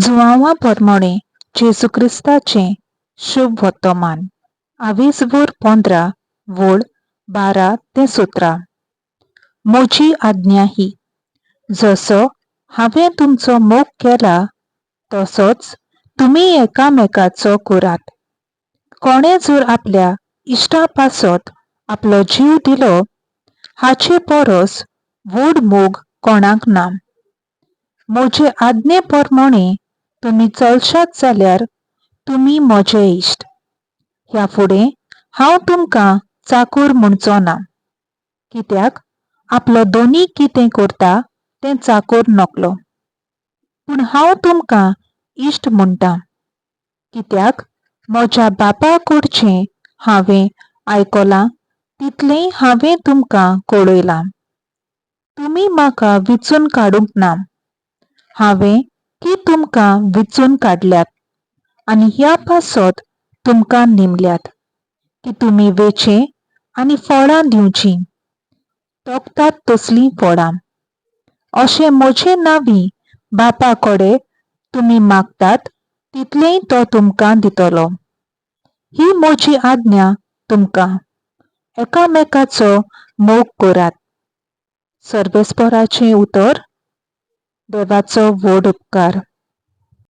जुआंवा परमोणें जेजू क्रिस्ताचें शुभ वर्तमान. आवेजभर 15 वळ 12 ते 17. म्हजी आज्ञा ही, जसो हांवें तुमचो मोग केला तसोच तुमी एकामेकाचो करात. कोणें जर आपल्या इश्टा पासत आपलो जीव दिलो हाचे परस व्हड मोग कोणाक ना. म्हजे आज्ञे प्रमाणें तुमी चलशात जाल्यार तुमी म्हजे इश्ट. ह्या फुडें हांव तुमकां चाकूर म्हणचो ना, कित्याक आपलो दोनी कितें करता तें चाकूर नकलो. पूण हांव तुमकां इश्ट म्हणटा, कित्याक म्हज्या बापा कडचें हांवें आयकलां तितलेंय हांवें तुमकां कळयलां. तुमी म्हाका विचून काडूंक ना, हांवें की तुमकां विचून काडल्यात आनी ह्या पासत तुमकां नेमल्यात की तुमी वेचें आनी फळां दिवचीं, तोखतात तसलीं फळां. अशें म्हजे नांवी बापा कडेन तुमी मागतात तितलेंय तो तुमकां दितलो. ही म्हजी आज्ञा तुमकां, एकामेकाचो मोग करात. सर्वेस्पराचें उतर. देवाचो व्हड उपकार.